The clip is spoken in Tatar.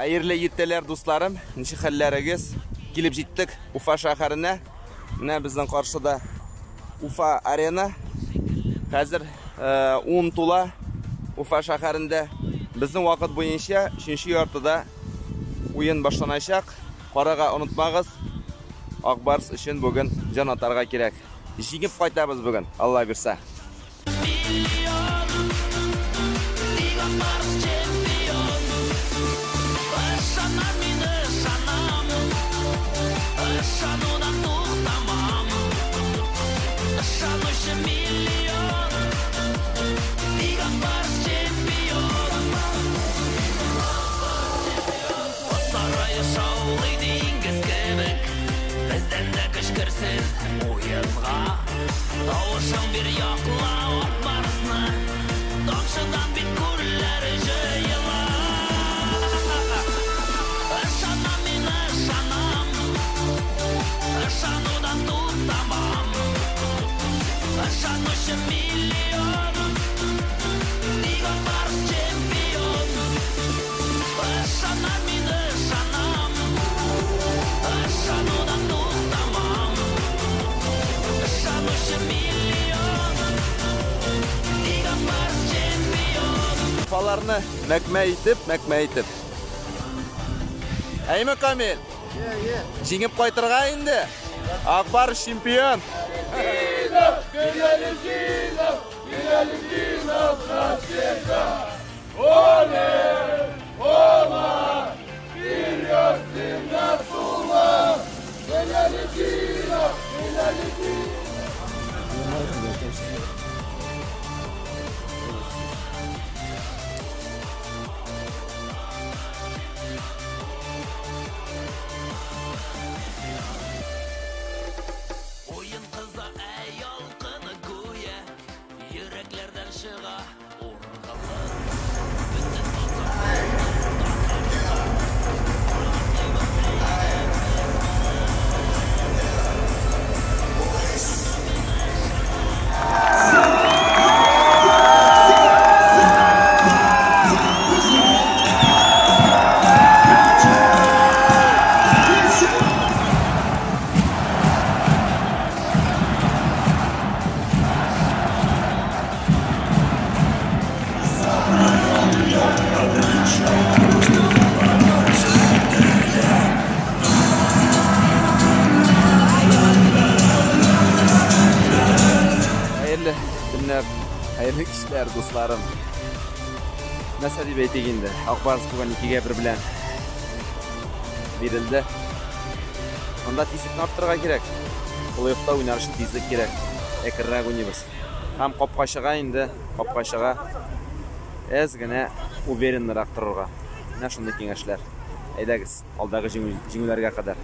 Хәерле иртәләр, дусларым. Ничек хәлләрегез? Килеп җиттек Уфа шәһәренә. Менә безнең каршыда Уфа арена. Хәзер 10 тула Уфа шәһәрендә. Безнең вакыт буенча 3 яртыда уен башланачак. Карага онытмагыз. Ак Барс өчен бүген җан атарга кирәк. Җиңеп кайтабыз бүген, Алла бирсә. Уфаларны мәкмә итеп, мәкмә итеп. Әйме, Камил? Җиңеп кайтырга инде. Ак Барс чемпион. Уен кыза, ә ялкыны гүя Йөрәкләрдән чыга ургылып. Бөтен Хәерле көннәр, хәерле кичләр, дусларым. Нәрсә дип әйтик инде? Ак Барс бүген 2-1 белән бирелде. Монда тизлекне арттырырга кирәк. Плей-оффта уйнар өчен тизлек кирәк. Әкренрәк уйныйбыз. Һәм капкачыга инде, капкачыга әз генә увереннырак торырга. Менә шундый киңәшләр. Әйдәгез, алдагы җиңүләргә кадәр.